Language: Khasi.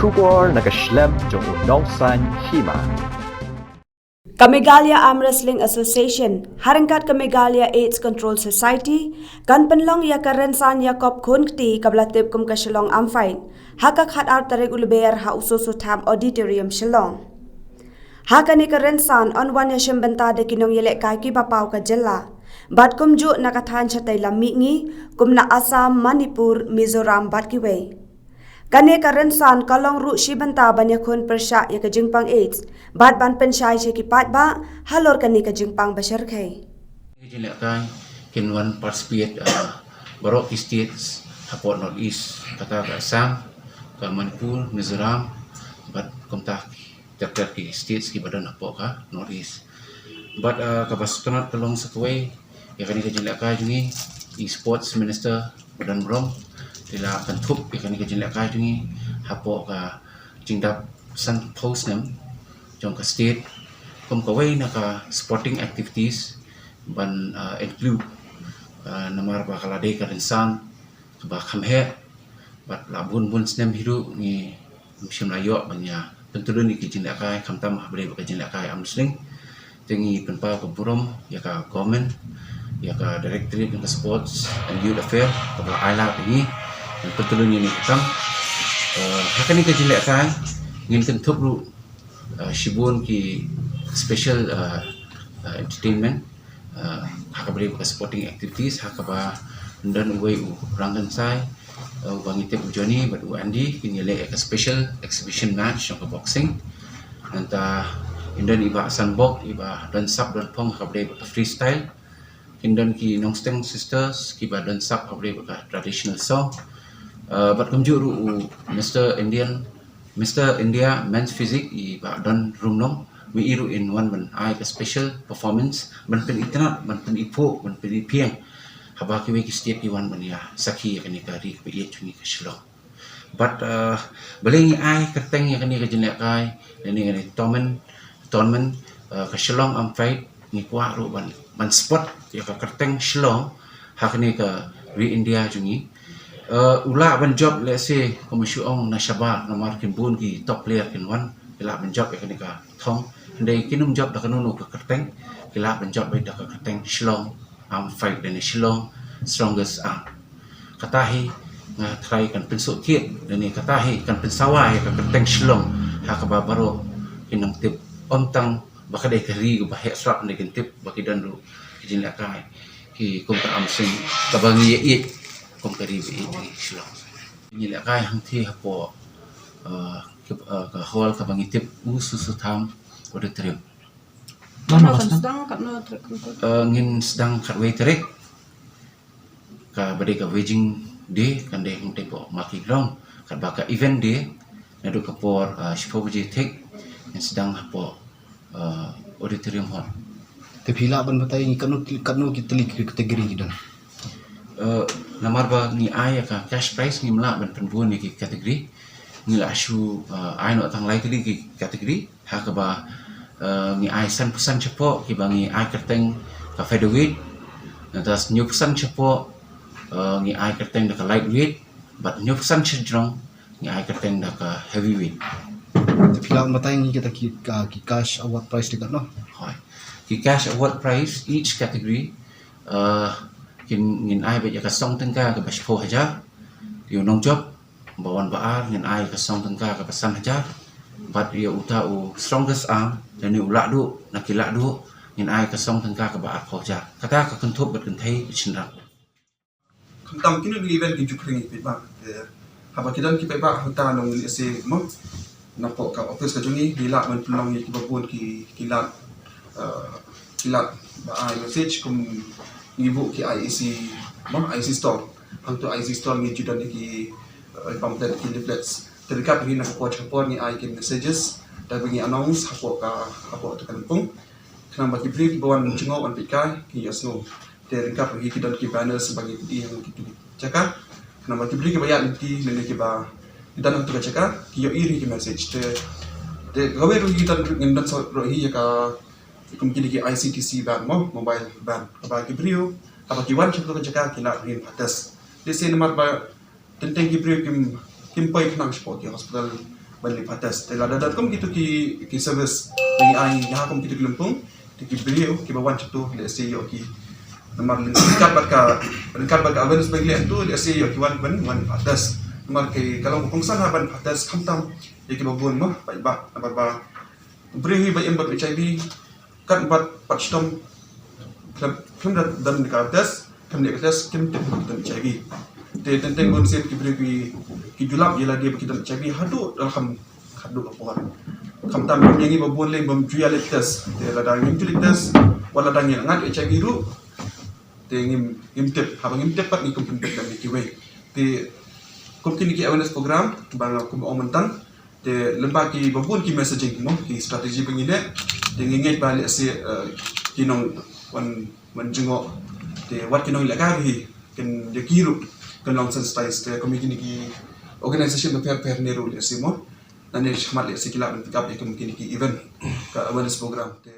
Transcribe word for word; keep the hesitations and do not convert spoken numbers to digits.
Khubor na ka shlem jong u nongsan hima. Ka Meghalaya Arm Wrestling Association, ha ryngkat ka Meghalaya AIDS Control Society, kan pynlong ïa ka rynsan ïakob khun kti kaba la tip kum ka Shillong Arm Fight ha ka khatar tarik u Lber ha u Soso Tham Auditorium, Shillong. Ha kane ka rynsan yn wan ïashim bynta da ki nongïalehkai kiba paw ka jylla bad kumjuh na ka thaiñ shatei lam mihngi kum na Assam, Manipur, Mizoram bad kiwei. Kane ka rynsan ka long ruh shi bynta ban ïakhun pyrshah ïa ka jingpang AIDS bad ban pynshai sha ki paidbah halor kane ka jingpang ba shyrkhei. Ki jingïalehkai kin wan participate, ah, baroh ki states hapoh North East, kata ka Assam, ka Manipur, Mizoram bad kumta ter ter ki states kiba don hapoh ka North East. Bad, ah, kaba sngewtynnat ka long sa kawei ïa kane ka jingïalehkai jong ngi, i Sports Minister ba don burom i la kynthup ïa kane ka jingïalehkai jong ngi hapoh ka jingdap san phew snem jong ka state kum kawei na ka sporting activities ban, ah, include, ah, namar ba ka la dei ka rynsan kaba kham heh bad la bun bun snem hi ruh ngi ym shym la ïoh ban ïa pyntylun ïa ki jingïalehkai khamtam ha balei ba ka jingïalehkai arm wrestling. Te ngi pynpaw ka burom ïa ka government, ïa ka Directorate jong ka Sports and Youth Affairs kaba la ai lad ïa ngi ban pyntylun ïa kane ka kam. Eh, ha kane ka jingïalehkai ngin kynthup ruh, eh, shibun ki special, eh, eh, entertainment, eh, ha kaba dei ka sporting activities, ha kaba don uwei u rangkynsai, eh, uba ngi tip u Johnny bad u Andy kin ïaleh ïa ka special exhibition match jong ka boxing. Nangta kin don i Bah Sanbok iba don sap don phong ha kaba dei ka freestyle. Kin don ki Nongsteng Sisters kiba don sap ha kaba dei ka traditional song. Eh, bad kumjuh ruh u Mister Indian Mister India Men's Physique i Bah Don Rumnong, me i ruh in wan ban ai ka special performance ban pynitynnad, ban pyniphuh, ban pyniphieng haba kiwei ki state ki wan ban ïa sakhi ïa kane ka ri kaba ïeit jong ngi ka Shillong. Bad, eh, balei ngi ai kyrteng ïa kane ka jingïalehkai, ïa kane ka tournament, tournament, eh, ka Shillong Arm Fight, ngi kwah ruh ban, ban spot ïa ka kyrteng Shillong ha kane ka ri India jong ngi. Eh, u lah ban jop lehse kum shu ong na shabar namar kin bun ki top player kin wan, ki lah ban jop ïa kane ka thong. Hynrei kin ym jop da kano kano ka kyrteng, ki lah ban jop beit da ka kyrteng Shillong Arm Fight lane Shillong Strongest Arm. Kata hi nga tharai kan pynsuk thied lane kata hi kan pynsawa ïa ka kyrteng Shillong ha kaba baroh kin nang tip, ym tang ba ka dei ka ri kaba heh shlap, hynrei kin tip ba ki don ruh ki jingïalehkai ki kum ka arm wrestling kaba ngi ïeit kum ka ri ba ïeit jong ngi Shillong. Ngi ïalehkai hangtei hapoh, eh, ka, eh, ka hall kaba ngi tip u Soso Tham Auditorium. Katno kan sdang, katno tarik? Eh, ngin sdang katwei tarik. Kaba dei ka waging day kan dei hangtei hapoh Marquee Ground. Katba ka event day naduh ka por, eh, shiphew baje thik ngin sdang hapoh, eh, Auditorium Hall. Te phi lah ban batai ngi katno, katno ki tylli ki category ki don? Eh, namar ba ngi ai ïa ka cash prize ngim lah ban pynbun ïa ki category. Ngi lah shu, eh, ai noh tang lai tylli ki category. Ha kaba, eh, ngi ai sanphew san shapoh kiba ngi ai kyrteng ka featherweight. Nangta hynñiewphew san shapoh, eh, ngi ai kyrteng da ka lightweight. Bad hynñiewphew san shajrong ngi ai kyrteng da ka heavyweight. Te phi lah ban batai ngi kita ki, ka, ki cash award prize te katno? Hooid. Ki cash award prize each category, eh, kin, ngin ai beit ïa ka song tyngka kaba shiphew hajar. Ïa u nongjop ba wan ba ar ngin ai ka song tyngka kaba san hajar. Bad ïa uta u strongest arm lane u lahduh na ki lahduh ngin ai ka song tyngka kaba arphew hajar. Kata ka kynthup bad kynthei bad shynrang. Khamtam kine ki event ki ju khring ïa ki paidbah. Eh, haba ki don ki paidbah hangta nong lehse mo. Napoh ka office ka jong ngi ngi lah ban pynlong ïa kiba bun ki, ki lad, eh, ki lad ba ai message kum ngi buh ki I E C, mo, I E C stall. Hangto I E C stall ngi ju don ïa ki, eh, pamphlet, ki leaflets. Te ryngkat hi na ka por sha ka por ngi ai ki messages da ba ngi announce hapoh ka, hapoh ka lympung. Khnang ba ki briew kiba wan jngoh wan peitkai ki ïohsngew. Te ryngkat ruh hi ki don ki banners ba ngi pynïeng ha kito ki jaka. Khnang ba ki briew kiba ïaid lynti lane kiba don ha kito ki jaka ki ïohi ruh ki message. Te, te kawei ruh ki don, ngin don sa ruh hi ïa ka, kum kine ki I C T C van mo, mobile van. Kaba ki briew haba ki wan sha kito ki jaka ki lah ruh hi ban test. Lehse namar ba teng teng ki briew kim, kim poi khnang shapoh ki hospital, ban leh phah test. Te lada don kum kitu ki, ki service ba ngi ai ha kum kitu ki lympung, te ki briew kiba wan shatu lehse ïoh ki. Namar ryngkat bad ka, ryngkat bad ka awareness ba ngi leh tu lehse ïoh ki wan ban wan phah test. Namar ka long ka kongsan ha ban phah test khamtam ïa kiba bun mo, paidbah, namar ba briew hi ba im bad HIV, kat bad pat shitom khlem, khlem da don ka test, khlem leh ka test kim tip ba ki don HIV. Te teng teng bun sien ki briew ki, ki ju lap ïa lade ba ki don HIV haduh da la kham, haduh ka por. Khamtam kum ïa ngi ba bun lei bym ju ïa leh test. Te lada ngim ju leh test, wat lada ngi la ngat HIV ruh, te ngim, ngim tip, haba ngim tip pat ngi kum pynbeit lem ïa kiwei. Te kum kine ki awareness program ba nga kum ong mynta, te lyngba kiba bun ki messaging mo, ki strategy ba ngi leh, te ngi ngeit ba lehse, eh, ki nong wan, wan jngoh, te wat ki nong ïalehkai hi, kin ïa ki ruh kin long sensitize, te kum kine ki organisation bapher bapher ne ruh lehse mo, nangne shakhmat lehse ki lah ban pick up ïa kum kine ki event, ka awareness program. Te